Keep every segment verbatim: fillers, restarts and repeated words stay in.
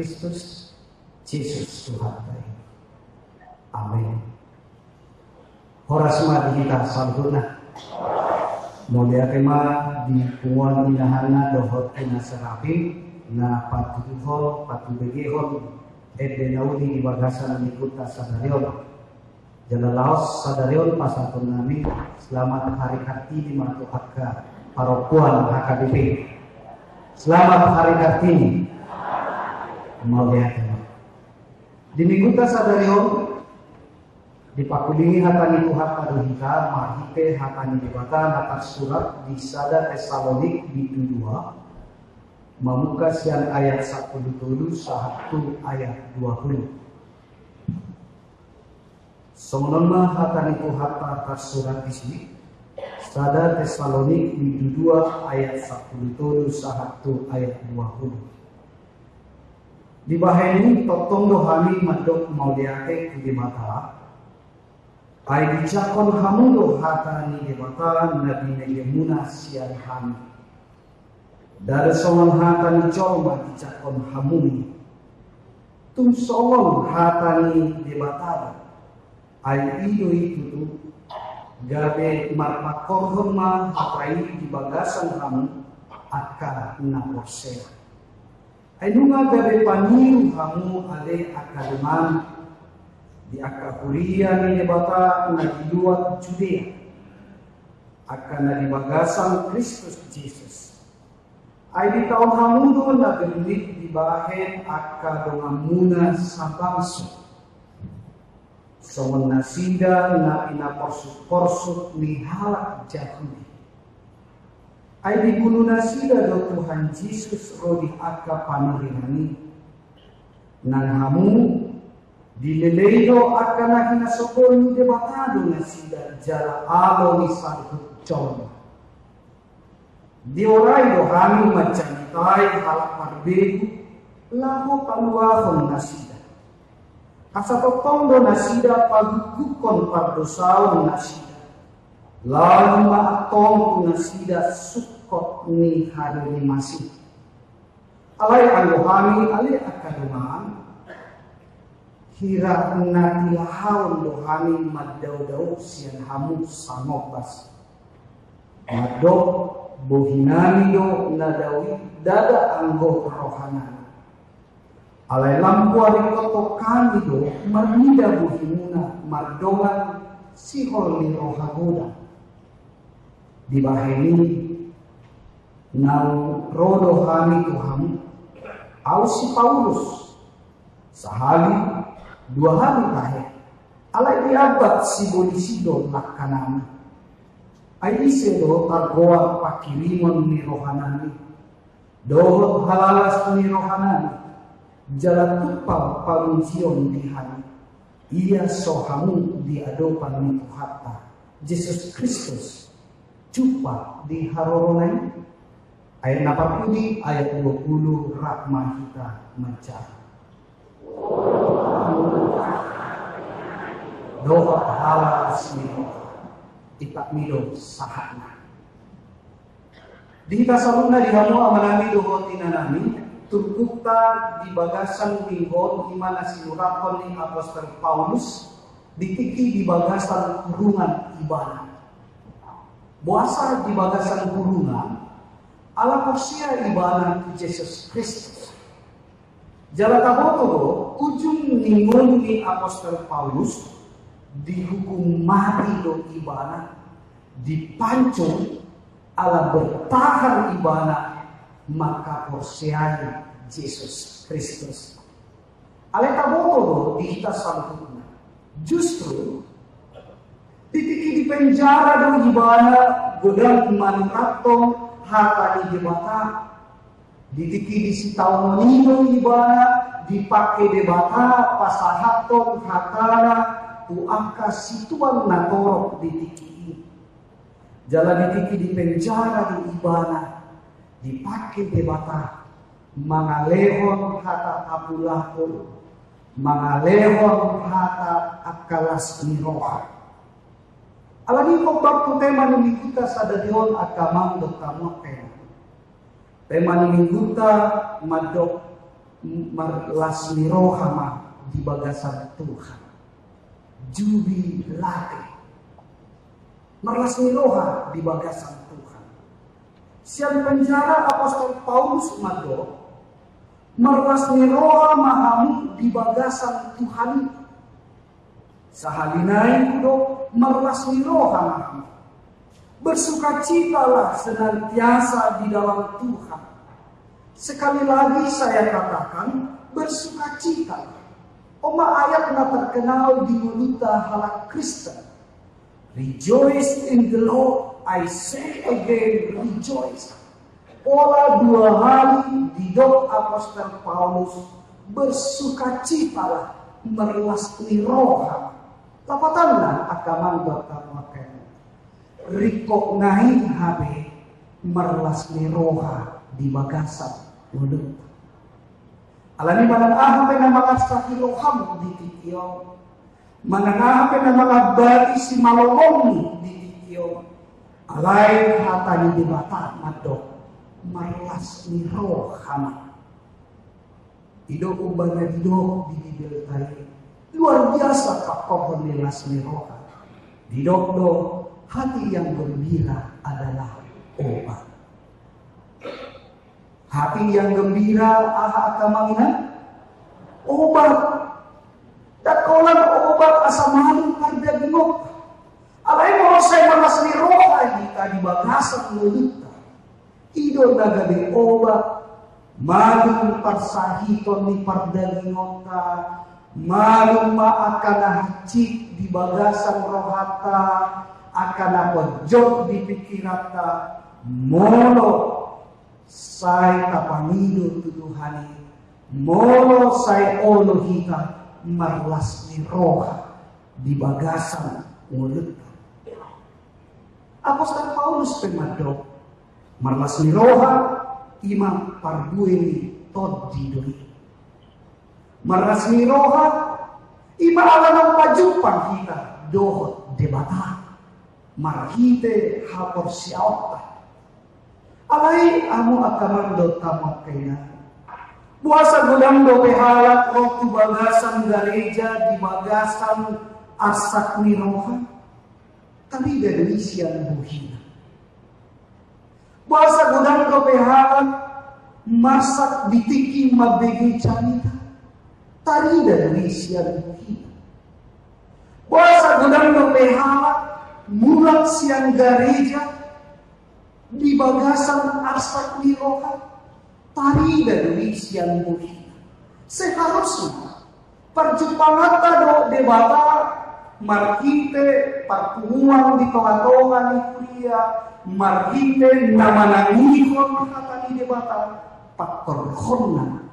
Kristus Jesus Tuhanta i. Amin. Horas ma di hita saluhutna. Mauliate ma di punguan inahanna dohot ina Serapim na patuduhon, patubegehon ende na uli di bagasan minggunta sadari on. Jala laos sadari on pasahaton nami selamat Hari Kartini ma tu angka parompuan H K B P. Selamat Hari Kartini. Mauliate ma. Di minggunta sadari on, dipakulingi hata ni Tuhanta do hita marhite hata ni Debata na tarsurat di sada Tesalonik bindu dua, mamungka sian ayat sampulu tolu sahat tu ayat dua pulu. Songon on ma hata ni Tuhanta tarsurat disi, sada Tesalonik bindu dua ayat sampulu tolu sahat tu ayat dua pulu. Dibahen i tongtong do hami mandok mauliate tu Debata, ai dijangkon hamu do hata ni Debata na binegemuna sian hami. Ndada songon hata ni jolma dijangkon hamu i. Tung songon hata ni Debata do. Ai i do i tutu, gabe marpangkorhon ma hata i di bagasan hamu angka na porsea. Ai nunga gabe paniru hamu ale angka dongan, di angka huria ni Debata na di luat Judea, angka na di bagasan Kristus Jesus. Ai ditaon hamu do na bernik dibahen angka donganmuna sabangso, songon nasida na pinaporsuk-porsuk ni halak Jahudi. Ai dibunu nasida do Tuhan Jesus ro di angka panurirang i. Nang hamu, dilelei do angka na hinasogoon ni Debata do nasida jala alo ni saluhut jolma. Diorai do hami manjanitai halak marbegu laho paluahon nasida. Asa tongtong do nasida pagukgukkon pardosaon nasida. Lalu ma antong tu nasida sungkot ni haririmasi. Alai anggo hami ale angka dongan, hira na tilahaon do hami mandao-dao sian hamu sangombas. Mandok bohinami do na dao i, ndada anggo rohanami. Alai lam huaringkothon hami do marnida bohimuna mardongan sihol ni roha godang. Dibahen i naung ro do hami tu hamu, ahu si Paulus, sahali, dua hali tahe, alai diambat sibolis i do langkanami. Ai ise do targoar pangkirimon ni rohanami dohot halalas ni rohanami, jala tumpal pamujion di hami, ia so hamu di adopan ni Tuhanta Jesus Kristus, jumpang di harorona i. Ayat na parpudi, ayat dua pulu, rap ma hita manjalo. Dohot halalas ni roha, itangihon sahatna. Di hita saluhutna, di hamu amanami dohot inanami, turpukta di bagasan minggu on i ma na sinurathon ni apostel Paulus di tingki di bagasan hurungan ibana. Boasa di bagasan hurungan? Ala porsea ibana tu Jesus Kristus. Jala taboto do ujung ni ngolu ni apostel Paulus, dihukum mati do ibana, dipancung, ala bertahan ibana mangkaporseai Jesus Kristus. Alai taboto do di hita saluhutna, justru di tingki di penjara do ibana godang manurathon hata ni Debata. Di tingki di sitaonon i do ibana dipangke Debata pasahathon hatana tu angka situan na torop di tingki i. Jala di tingki di penjara do ibana dipangke Debata mangalehon hata apulapul, mangalehon hata angka las ni roha. Alani i, hombar tu tema ni minggunta sadari on, angka amang dohot inang. Tema ni minggunta mandok Marlas ni roha ma di bagasan Tuhan. Jubilate. Marlas ni roha di bagasan Tuhan. Sian penjara apostel Paulus mandok, marlas ni roha ma hamu di bagasan Tuhan i. Sahali nai hudok, marlas ni roha ma hamu. Bersukacitalah senantiasa di dalam Tuhan. Sekali lagi saya katakan, bersukacitalah. On ma ayat na terkenal di ngolunta halak Kristen. Rejoice in the Lord, I say again, rejoice. Pola dua hali didok apostel Paulus, bersukacitalah, marlas ni roha. Lapatanna angka amang dohot inang, ringkot nai hape marlas ni roha di bagasan ngolunta. Alani manang aha pe na mangarsahi roham di tingki on, manang aha pe na mangambati simalolongmu di tingki on, alai hata ni Debata mandok, marlas ni roha ma. Didok umbahen na didok di Bibelta i, luar biasa pangkorhon ni las ni roha. Didok do, hati yang gembira adalah obat. Hati yang gembira, aha angka amang inang? Obat. Ndang holan obat asa malum pardagingonta. Alai molo sai marlas ni roha hita di bagasan ngolunta, i do na gabe obat. Malum parsahiton ni pardagingonta, malum ma angka na hansit di bagasan rohanta, angka na ponjot di pingkiranta, molo sai tapangido tu Tuhan i, molo sai olo hita marlas ni roha di bagasan ngolunta. Apostel Paulus pe mandok, marlas ni roha i ma parbue ni tondi do i. Marlas ni roha i ma ala naung pajumpang hita dohot Debata marhite haporseaonta. Alai hamu angka amang dohot inang, boasa godang dope halak ro tu bagasan gareja di bagasan arsak ni roha? Tarida do i sian bohina. Boasa godang dope halak marsak di tingki mambege jamita? Tarida do i sian bohina. Boasa godang dope halak mulak sian gareja di bagasan arsak ni roha? Tarida do i sian bohina. Seharusna parjumpanganta dohot Debata marhite parpunguan di tongatonga ni huria, marhite na manangihon hata ni Debata, pangkorhonna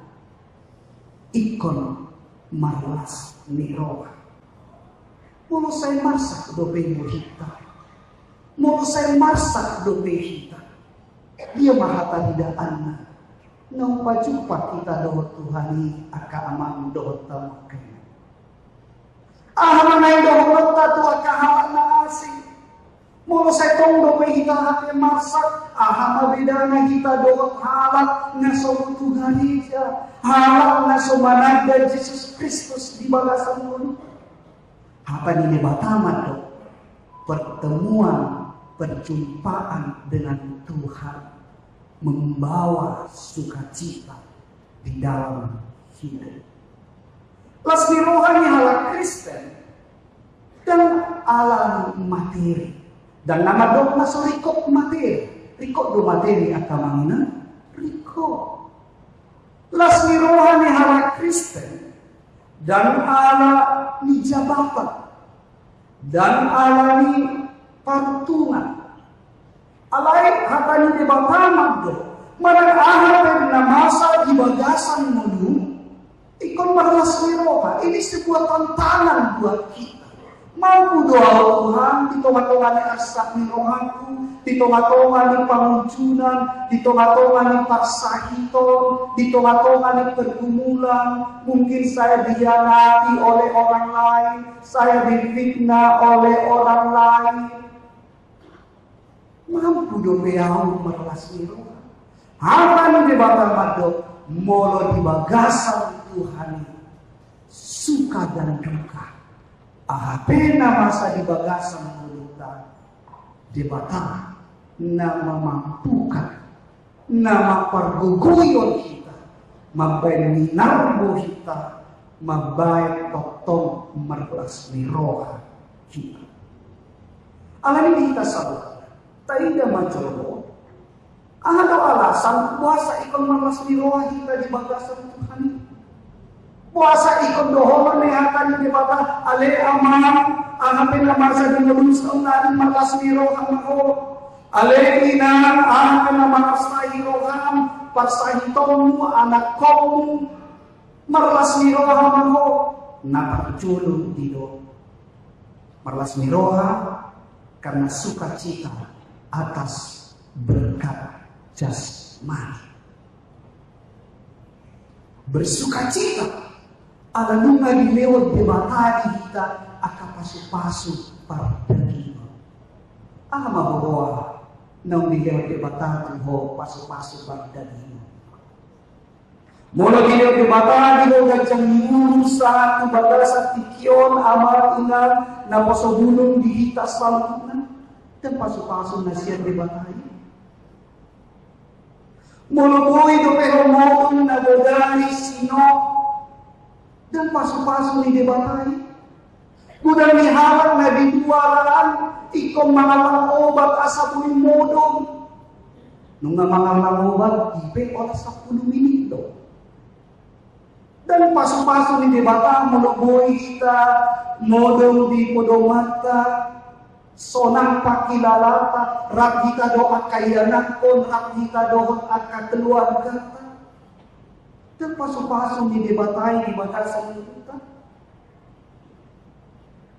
ingkon marlas ni roha. Molo sai marsak dope bohinta, molo sai marsak dope hita, dia ma hataridaanna naung pajumpang hita dohot Tuhan i, angka amang dohot inang? Aha ma na nidohononta tu angka halak na asing? Molo sai tong dope hita hape marsak, aha ma bedana hita dohot halak na so ro tu gareja, halak na so mananda Jesus Kristus di bagasan ngoluna? Hata ni Debata mandok, pertemuan, perjumpaan dengan Tuhan membawa sukacita di dalam hidup. Las ni roha ni halak Kristen ndang ala ni materi. Ndang na mandok na so ringkot materi. Ringkot do materi angka amang inang? Ringkot. Las ni roha ni halak Kristen ndang ala ni jabatan, ndang ala ni parutunan. Alai hata ni Debata mandok, manang aha pe na masa di bagasan ngolum, ingkon marlas ni roha. Ini sebuah tantangan buat kita. Mampu do ahu Tuhan, di tongatonga ni arsak ni rohangku, di tongatonga ni pangunjunan, di tongatonga ni parsahiton, di tongatonga ni pergumulan, mungkin saya dikhianati oleh orang lain, saya difitnah oleh orang lain. Mampu dope ahu marlas ni roha? Hata ni Debata mandok, Molo di bagasan Tuhan i suka dan duka, aha pe na masa di bagasan ngolunta, Debata na mamampukan, na mampargogoion hita, mambahen minarmu hita, mambahen tongtong marlas ni roha hita. Alani hita saudara, taida ma jolo. Aha do alasan boasa ingkon marlas ni roha hita di bagasan Tuhan i? Boasa ingkon dohonon ni hata ni Debata, ale amang, aha pe na masa di ngolum saonari marlas ni roha ma ho. Ale inang, aha pe na marlas ni roham, parsahitonmu, anakkonmu, marlas ni roha ma ho. Na parjolo didok, marlas ni roha karena sukacita atas berkat jasmani. Bersukacita ala nunga dilehon Debata di hita angka pasupasu pardagingon. Aha ma huboa naung dilehon Debata tu ho pasupasu pardagingon? Molo dilehon Debata di ho ganjang ni umur sahat tu bagasan tingki on, amang inang naposobulung di hita saluhutna, dang pasupasu na sian Debata i? Molo boi dope ho modom na godang i sinok, dang pasupasu ni Debata i? Godang ni halak na di luaran ingkon mangallang obat asa boi modom. Nunga mangallang obat i pe olat sampulu minit do. Dang pasupasu ni Debata molo boi hita modom di podomanta, sonang pangkilalanta, rap hita dohot angka ianakhon, rap hita dohot angka keluargata. Dang pasupasu ni Debata i di bagasan hita.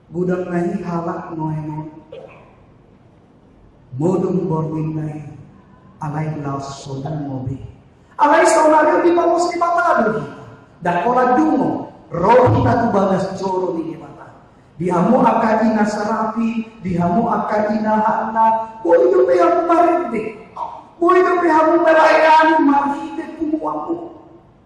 Godang nai halak nuaeng on modom borngin nai, alai laos so dungo be. Alai saonari on dibalos Debata do hita. Dang holan dungo, ro hita tu bagas joro ni Debata. Di hamu angka ina sarapi, di hamu angka ina Hanna, boi dope hamu marende, boi dope hamu marayani marhite punguanmu.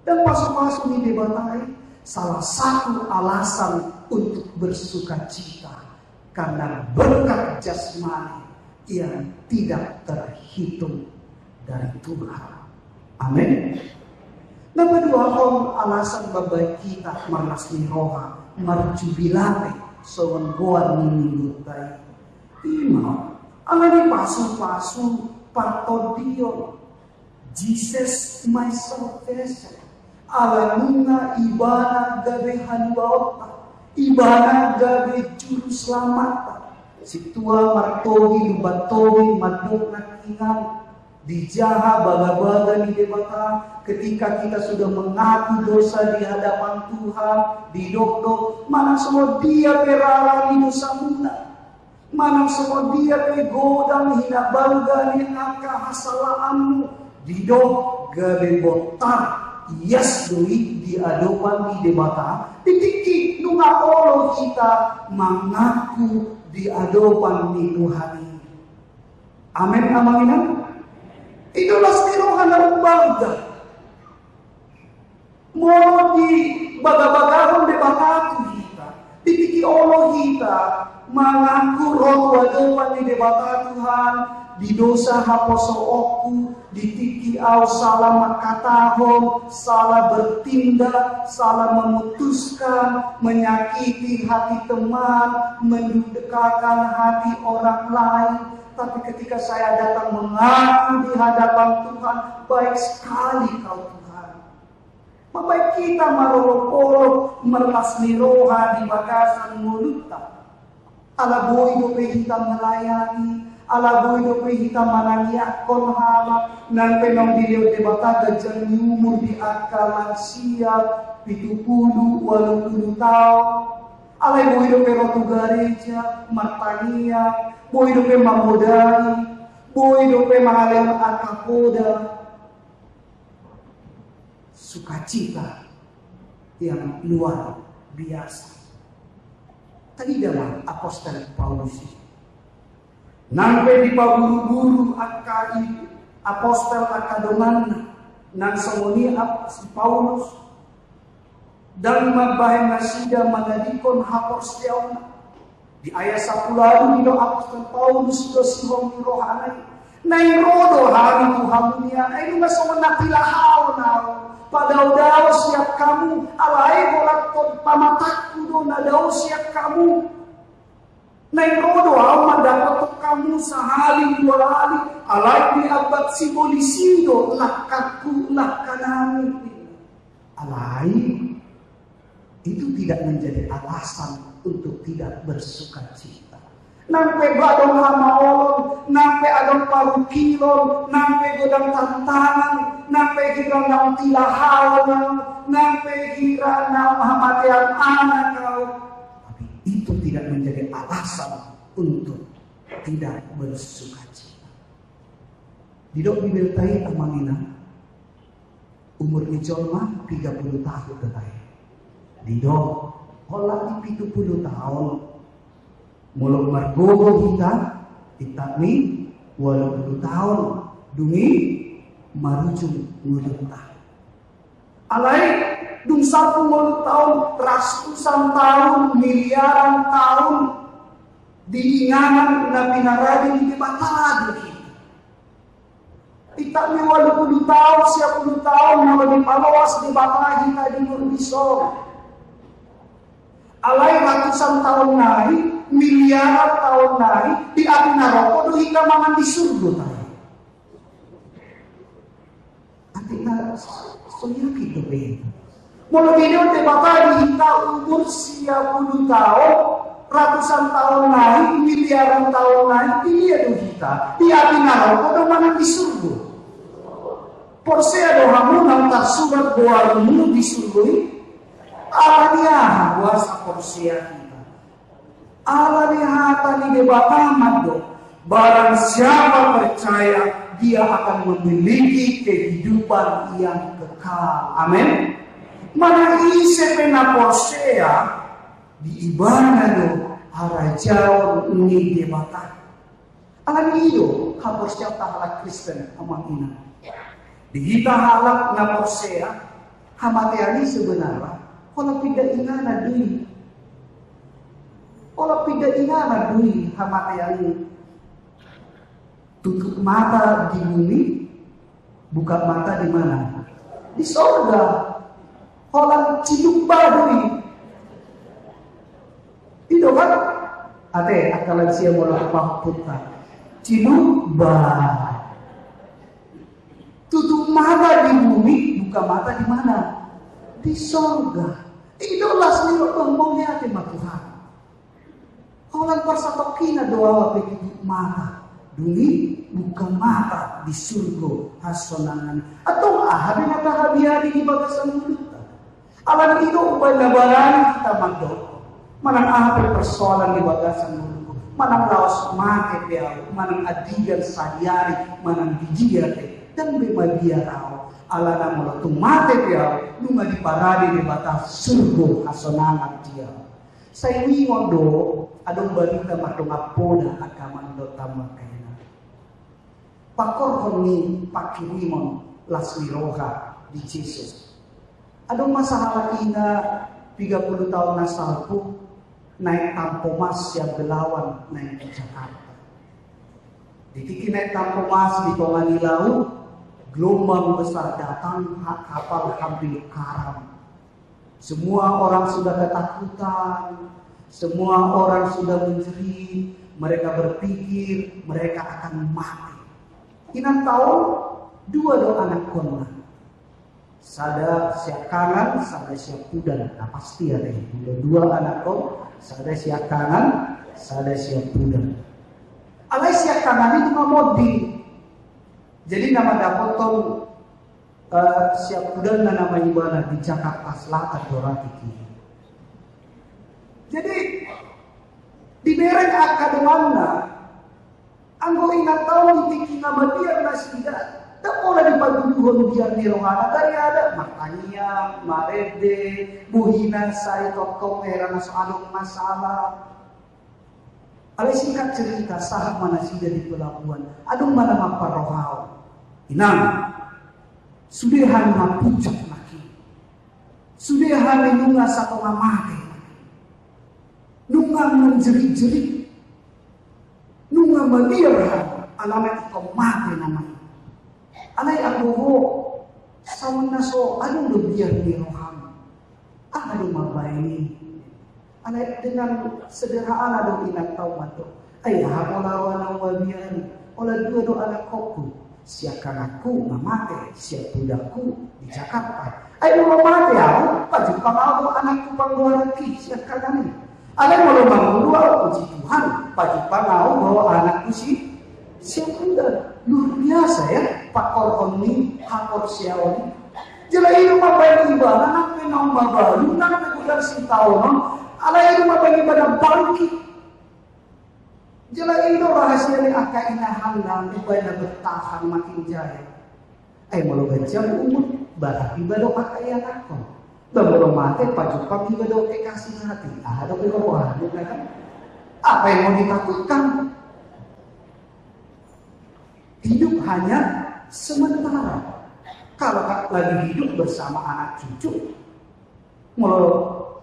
Dang pasupasu ni Debata i. Salah satu alasan untuk bersukacita karena berkat jasmani yang tidak terhitung dari Tuhan. Amin. Na paduahon alasan mambahen hita marlas ni roha, marjubilate songon goar ni minggunta i, ima ala ni pasupasu partondion. Jesus my salvation. Ala nunga Ibana gabe haluaonta, Ibana gabe juru selamatta. Sintua martohi, lumban tohi, mandok nangkiningan, dijaha bagabaga ni Debata. Ketika kita sudah mengaku dosa di hadapan Tuhan, didok do, manang songon dia pe rara ni dosamuna, manang songon dia pe godang hinabalga ni angka hasalaanmu, didok gabe bontar, ias do i di adopan ni Debata, di tingki nunga olo hita mangaku di adopan ni Tuhan i. Amen, amang inang? I do las ni roha na umbalga. Molo dibagabagahon Debata tu hita, di tingki olo hita mangaku ro tu adopan ni Debata, Tuhan, di dosa haposoonku, di tingki au salah mangkatahon, salah bertindak, salah memutuskan, menyakiti hati teman, mendukhakan hati orang lain. Tapi ketika saya datang mengaku di hadapan Tuhan, baik sekali Kau, Tuhan. Mambahen hita marolopolop marlas ni roha di bagasan ngolunta. Ala boi dope hita melayani, ala boi dope hita manangiangkon halak, nang pe naung dilehon Debata ganjang ni umur di angka lansia, pitu pulu, ualu pulu taon. Alai boi dope ro tu gareja, martangiang, boi dope mamodai, boi dope mangalehon angka poda. Sukacita yang luar biasa. Taida ma apostel Paulus i. Nang pe dipaburuburu angka i, apostel angka donganna, Nang songon i apostel Paulus, ndang mambahen nasida manadingkon haporseaonna. Di ayat sampulu ualu didok apostel Paulus do sihol ni rohana i: Naeng ro do hami tu hamu nian, ai nunga songon na tilahaon ahu, padao-dao sian hamu, alai holan pamatangku do na dao sian hamu. Naeng ro do ahu mandapothon hamu sahali dua hali, alai diambat sibolis i do langkangku, langkanami. Alai itu tidak menjadi alasan untuk tidak bersukacita. Nang pe adong hamaolon, nang pe adong parungkilon, nang pe godang tantangan, nang pe hira naung tilahaon, nang pe hira naung hamatean anak ahu, tapi itu tidak menjadi alasan untuk tidak bersukacita. Didok Bibelta i, amang inang, umur ni jolma piga pulu taon do tahe. Didok, holan di pitu pulu taon. Molo margogo hita, intap ni ualu pulu taon, dung i marujung ngolunta. Alai dung salpu ngolu taon, ratusan taon, miliaran taon di inganan na pinarade ni Debata do hita. Intap ni ualu pulu taon, sia pulu taon, molo dipaloas Debata hita di umur dison. Alai ratusan taon nai, miliaran taon nai, di api naroko do hita manang di surgo tahe. Artina so yakin dope. Molo didok Debata di hita umur sia pulu taon, ratusan taon nai, miliaran taon nai, di dia do hita? Di api naroko do manang di surgo? Porsea do hamu naung tarsurat goarmu di surgo i? Alani aha boasa porsea hita? Alani hata ni Debata mandok, barang siapa percaya, dia akan memiliki kehidupan yang kekal. Amin. Manang ise pe na porsea, di ibana do harajaon ni Debata. Alani i do haporseaonta halak Kristen, amang inang. Di hita halak na porsea, hamatean i sebenarna holan pinda inganan do i. Holan pinda inganan do i hamatean i. Tutup mata di bumi, buka mata di mana? Di sorga. Holan ciluk ba do i. I do kan? Ate, angka lansia molo pahomputta. Ciluk ba. Tutup mata di bumi, buka mata di mana? Di sorga. I do las ni roha, mauliate ma Tuhan. Holan parsatongkinan do ahu pe tutup mata, dung i buka mata di surgo hasonangan. Antong aha be na tahabiari di bagasan ngolunta? Alani i do umbahen na barani hita mandok, manang aha pe persoalan di bagasan ngolungku, manang laos mate pe ahu, manang andigan sadihari, manang di dia pe, ndang be mabiar ahu. Alana molo tung mate pe ahu, nunga diparade Debata surgo hasonangan di ahu. Sai uningon do, adong barita mardongan poda angka amang dohot hamu angka inang. Pangkorhon ni pangkirimon las ni roha di Jesus. Adong ma sahalak ina piga pulu taon na salpu naek tampo mas sian Belawan naek tu Jakarta. Di tingki naek tampo mas di tonga ni laut, gelombang besar datang, ha-, kapal hampir karam. Semua orang sudah ketakutan, semua orang sudah menjerit, mereka berpikir mereka akan mati. Inanta on dua do anakkonna. Sada siangkangan, sada siampudan. Na pasti ate, molo dua anakkon, sada siangkangan, sada siampudan. Alai siangkangan i nunga monding. Jadi na mandapothon Eh, siampudanna nama ibana di Jakarta Selatan do ra tingkina. Jadi dibereng angka donganna, anggo inanta on di tingki na mabiar nasida, ndang pola dipatuduhon biar ni rohana, daripada martangiang, marende, bohina sai tongtong hera na so adong masalah. Alai singkat cerita, sahat ma nasida di pelabuhan. Adong ma na mamparrohahon. Inang, Sude hami na pucuk nangkin. Sude hami nunga satonga mate. Nunga manjerit-jerit. Nunga maliar hami, alana ingkon mate nama i. Alai anggo ho, songon na so adong do biar ni roham. Aha do mambaen i? Alai dengan sederhana do inanta on mandok. Ai aha pola rohana mabiar i? Holan dua do anakhonhu. Siangkanganku na mate, siampudanku di Jakarta. Ai molo mate ahu, pajumpang ahu do anakku panggoaranki siangkangan i. Alai molo mangolu ahu, puji Tuhan, pajumpang ahu do anakku si, siampudan. Luar biasa ya, pakorhon ni haporseaon i. Jala i do mambaen ibana nang pe naung mabalu, nang pe godang sitaonon, alai i do mambaen ibana bangkit. Jala i do rahasia ni angka inahan na mambaen na bertahan makin jaya. Ai molo ganjang umur, berarti iba do angka ianakhon. Ba molo mate, pajumpang iba do kekasih hati. Aha do pe rohana kan? Apa yang mau ditakutkan? Hidup hanya sementara. Kalau ka-, lagi hidup bersama anak cucu, molo,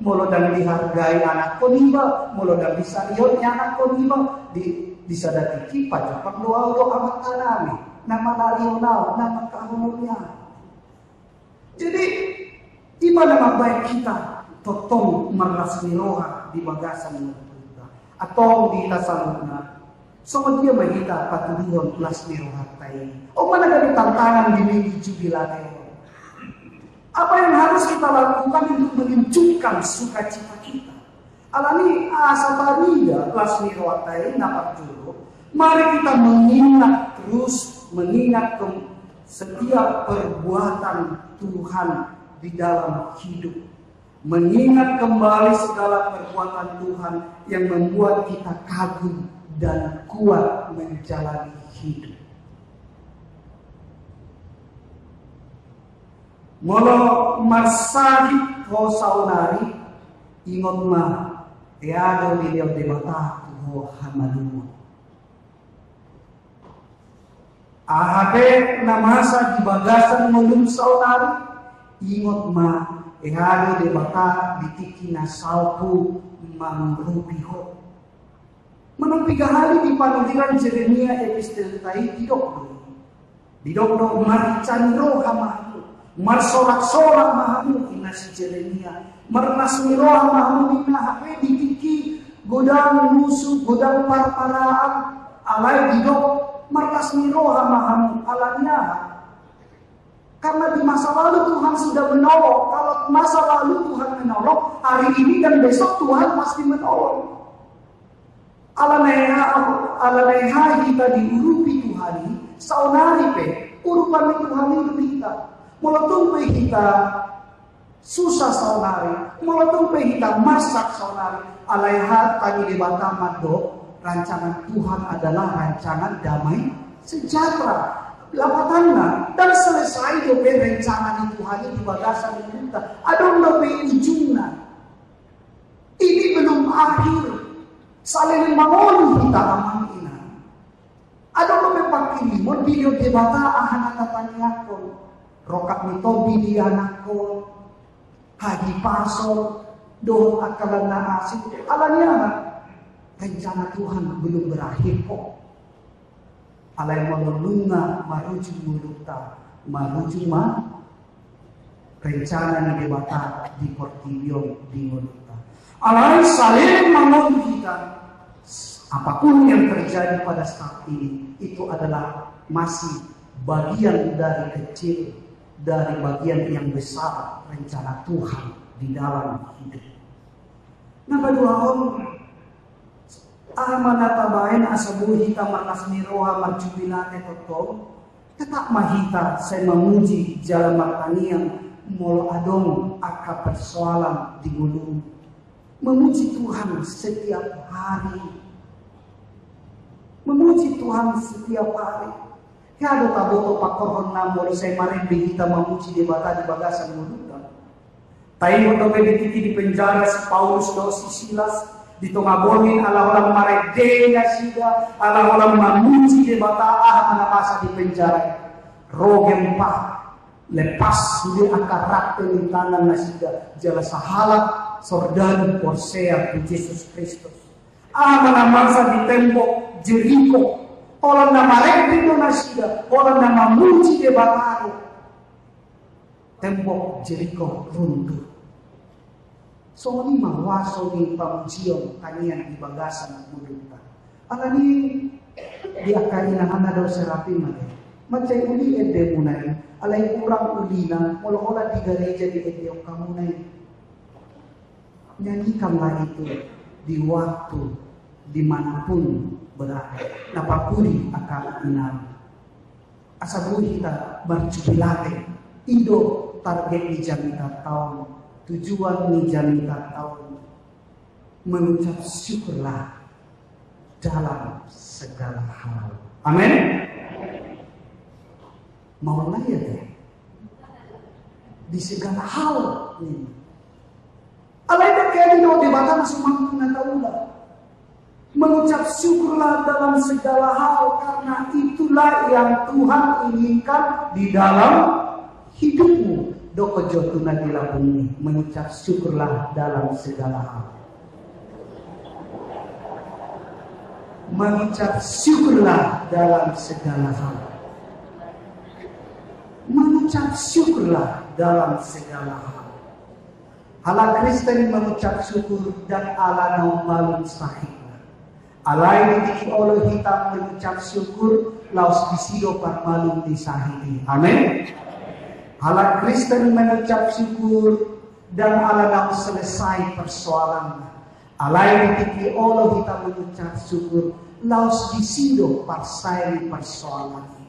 molo ndang dihargai anakhon iba, molo ndang disarihon anakhon iba, di, di sada tingki pajumpang do ahu do amanta nami, na mangalehon ahu, na mangkaholongi ahu. Jadi, ima na mambaen hita tongtong marlas ni roha di bagasan ngolunta. Antong di hita saluhutna, songon dia ma hita patulihon las ni rohanta i? On ma na gabe tantangan di Minggu Jubilate on. Apa yang harus kita lakukan untuk menunjukkan sukacita kita? Alani asa tarida las ni rohanta i, na parjolo, mari kita mengingat terus, mengingat ke-, setiap perbuatan Tuhan di dalam hidup. Mengingat kembali segala perbuatan Tuhan yang membuat kita kagum dan kuat menjalani hidup. Molo marsahit ho saonari, ingot ma, hea do dilehon Debata tu ho hamalumon. Aha pe na masa di bagasan ngolum saonari, ingot ma, hea do Debata di tingki na salpu mangurupi ho. Manang piga hali di panurirang Jeremia epistelta i didok do. Didok do, marhitehite roha ma hamu, marsoraksorak ma hamu, ninna si Jeremia. Marlas ni roha ma hamu, ninna, hape di tingki godang musu, godang parparaan, alai didok, marlas ni roha ma hamu, alani aha? Karena di masa lalu Tuhan sudah menolong. Kalau masa lalu Tuhan menolong, hari ini dan besok Tuhan pasti menolong. Alana hea, alana hea hita diurupi Tuhan i, saonari pe urupan ni Tuhan i do hita. Molo tung pe hita susah saonari, molo tung pe hita marsak saonari, alai hata ni Debata mandok, rancangan Tuhan adalah rancangan damai sejahtera. Lapatanna, dan selesai dope rencana ni Tuhan i di bagasan hita. Adong dope ujungna. Ini belum akhir. Saleleng mangolu hita, amang inang. Adong dope pangkirimon, dilehon Debata aha na tatangiangkon. Rongkap ni tondi di anakhon, hahipason, dohot angka na asing. Alani aha? Rencana Tuhan belum berakhir kok. Alai molo nunga marujung ngolunta, marujung ma rencana ni Debata di portibi on di ngolunta. Alai saleleng mangolu hita, apapun yang terjadi pada saat ini, itu adalah masih bagian dari kecil dari bagian yang besar rencana Tuhan di dalam hidup. Na paduahon, aha ma na tabaen asa boi hita marlas ni roha marjubilate tongtong? Tetap ma hita sai mamuji jala martangiang molo adong angka persoalan di ngolu. Memuji Tuhan setiap hari. Memuji Tuhan setiap hari. Hea do taboto pangkorhonna molo sai marende hita mamuji Debata di bagasan ngolunta. Taingot dope di tingki di penjara si Paulus dohot si Silas, di tonga borngin ala holan marende nasida, ala holan mamuji Debata, aha ma na masa di penjara i? Roh gempa. Lepas sude angka rante ni tangan nasida jala sahalak sordadu porsea tu Jesus Kristus. Aha ma na masa di tembok Jeriko? Holan na marende do nasida, holan na mamuji Debata do. Tembok Jeriko runtuh. Songon i ma huaso ni pamujion tangiang di bagasan ngolunta. Alani i, di angka inanganna do Serapim ate. Mansai uli endemuna i, alai hurang ulina molo holan di gareja diendeon hamuna i. Nyanyikanlah itu di waktu di mana pun berada. Na parpudi angka inang. Asa boi hita marjubilate. I do target ni jamitanta on, tujuan ni jamitanta on. Mengucap syukurlah dalam segala hal. Amin. Mauliate di segala hal. Alai dengke do Debata na so mampu na taula. Mengucap syukurlah dalam segala hal, karena itulah yang Tuhan inginkan di dalam hidupmu. Dohot jo tu na di lambungmi, mengucap syukurlah dalam segala hal. Mengucap syukurlah dalam segala hal. Mengucap syukurlah dalam segala hal. Halak Kristen mengucap syukur ndang ala naung malum sahitna. Alai di tingki olo hita mengucap syukur, laos disi do parmalum ni sahit i. Amin. Halak Kristen mengucap syukur ndang ala naung selesai persoalanna. Alai di tingki olo hita mengucap syukur, laos disi do parsae ni persoalan i.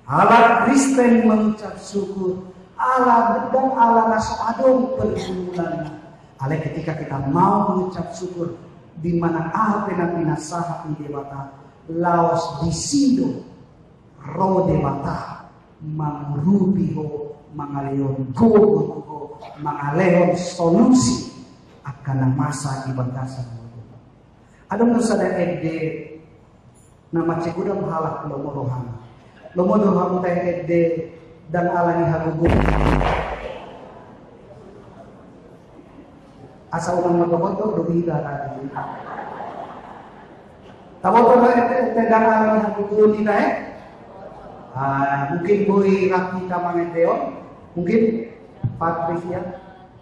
Halak Kristen mengucap syukur, ala ndang ala na so adong pergumulanna. Alai ketika kita mau mengucap syukur, di mana aha pe na pinasahat ni Debata, laos disi do ro Debata mangurupi ho, mangalehon gogo tu ho, mangalehon solusi angka na masa di bagasan ngolunta. Adong do sada ende na mansai godang halak lomo rohana. Lomo do hamu tahe ende ndang ala ni hagogoon. Asa unang matokoto do hita tadi. Taboto do ende, ende ndang ala ni hagogoon hita, eh? Ah, mungkin boi rap hita mangendehon. Mungkin Patricia,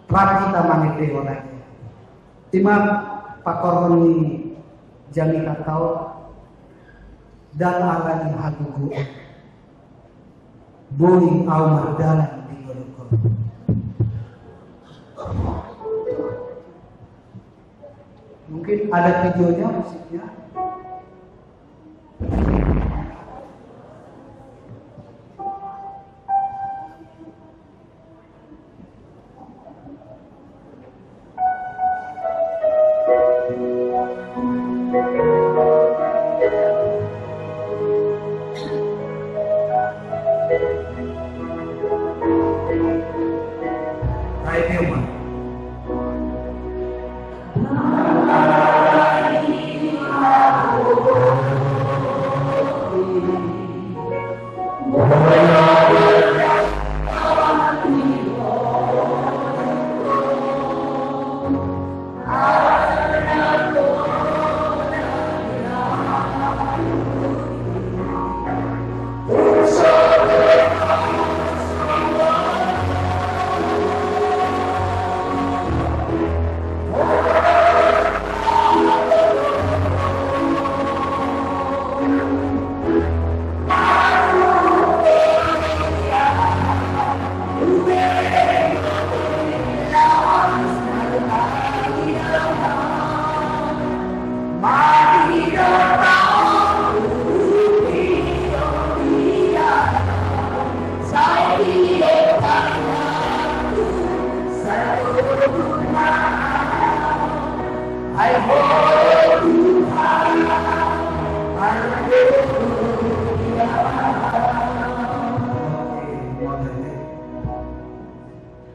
rap hita mangendehon aja. I ma pangkorhon ni jamitanta on, ndang ala ni hagogoon. Boi ahu mardalan di ngolungku. Mungkin ada videonya, musiknya.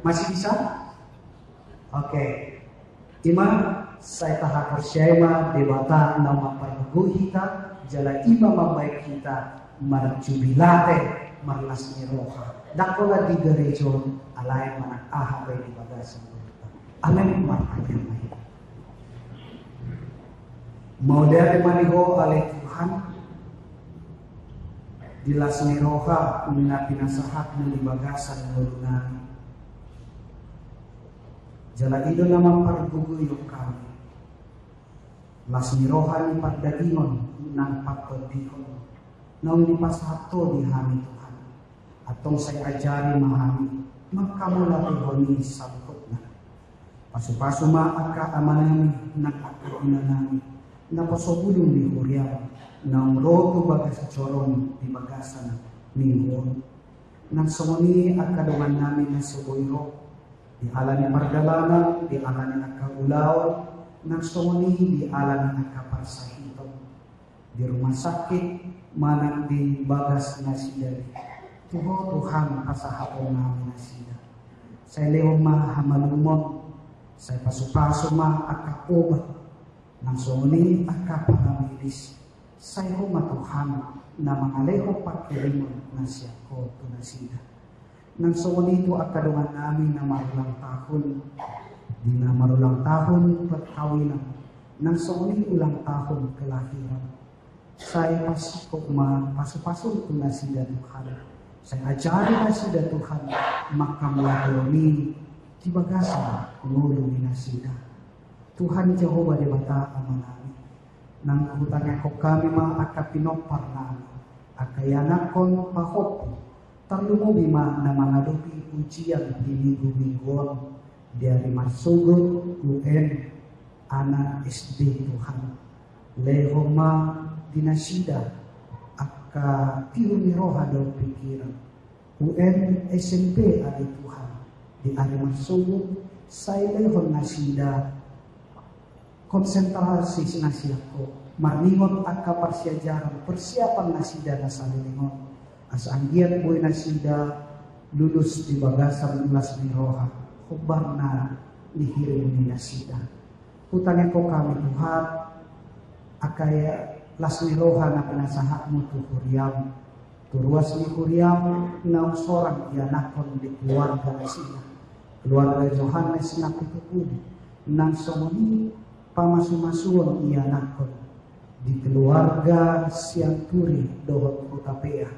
Masih bisa? Oke. I ma, sai tahaporseai ma Debata na mampargogoi hita, jala i ma mambahen hita Marjubilate, marlas ni roha. Ndang holan di gareja on, alai manang aha pe di bagasan ngolunta. Amen. Martangiang ma hita. Mauliate ma di Ho ale Tuhan, di las ni roha na pinasahatMu di bagasan ngolunami. Jala i do na mampargogoi hami. Las ni roha ni pardagingon nang partondihon naung dipasahat Ho di hami Tuhan. Antong sai ajari ma hami manghamauliatehon i saluhutna. Pasupasu ma angka amanami nang angka inanami naposo bulung di huriaM naung ro tu bagas joro di bagasan minggu on. Nang songon i angka dongannami na so boi ro, di ala ni pardalanan, di ala ni angka ulaon, nang songon i di ala ni angka parsahiton. Di rumah sakit manang di bagas nasida, tu Ho Tuhan pasahatonnami nasida. Sai lehon ma hamalumon, sai pasupasu ma angka obat, nang songon i angka paramedis. Sai Ho ma Tuhan na mangalehon pangkirimon na sian Ho tu nasida. Nang songon i tu angka dongannami na marulang tahun, di na marulang tahun perkawinan, nang songon i ulang tahun kelahiran. Sai pasingkop ma pasupasu tu nasida Tuhan. Sai ajari nasida Tuhan manghamauliatehon i di bagasan ngolu ni nasida. Tuhan Jahowa Debata Amanami, nang hutangiangkon hami ma angka pinomparnami, angka ianakhon pahompu, tarlumobi ma na mangadopi ujian di minggu-minggu on, di ari marsogot U N, anak S D Tuhan. Lehon ma di nasida angka tiur ni roha dohot pingkiran. U N S M P ale Tuhan, di ari marsogot, sai lehon nasida konsentrasi na sian Ho, marningot angka parsiajaran, persiapan nasida na saleleng on, asa anggiat boi nasida lulus di bagasan las ni roha, hombar na nihirim ni nasida. Hutangiangkon hami Tuhan, angka las ni roha na pinasahatMu tu huriaM, tu ruas ni huriaM naung sorang ianakhon di keluarga nasida, keluarga Johannes Napitupulu, nang songon i pamasumasuon ianakhon di keluarga Sianturi dohot Hutapea,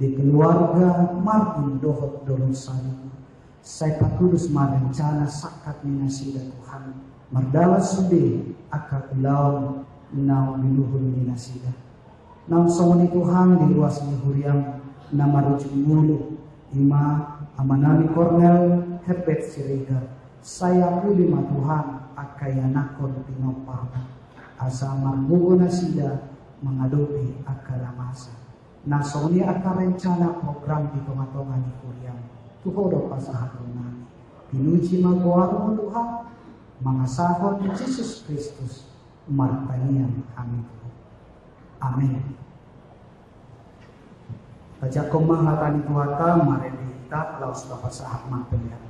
di keluarga Marbun dohot Dolor Salimu. Sai patulus ma rencana sangkap ni nasida Tuhan, mardalan sude angka ulaon naung binuhul ni nasida. Naung songon i Tuhan, di ruas ni huriaM na marujung ngolu, i ma amanami Kornel Herbert Siregar, sai apuli ma Tuhan angka ianakhon pinomparMu, asa margogo nasida mangadopi angka na masa. Nang songon i angka rencana program di tonga-tonga ni huriaM, tu Ho do pasahatonnami. Pinuji ma goarMu Tuhan, mangasahon Jesus Kristus martangiang hami tu Ho. Amen. Tajangkon ma hata ni Tuhanta, marende hita laos tapasahat ma pelean.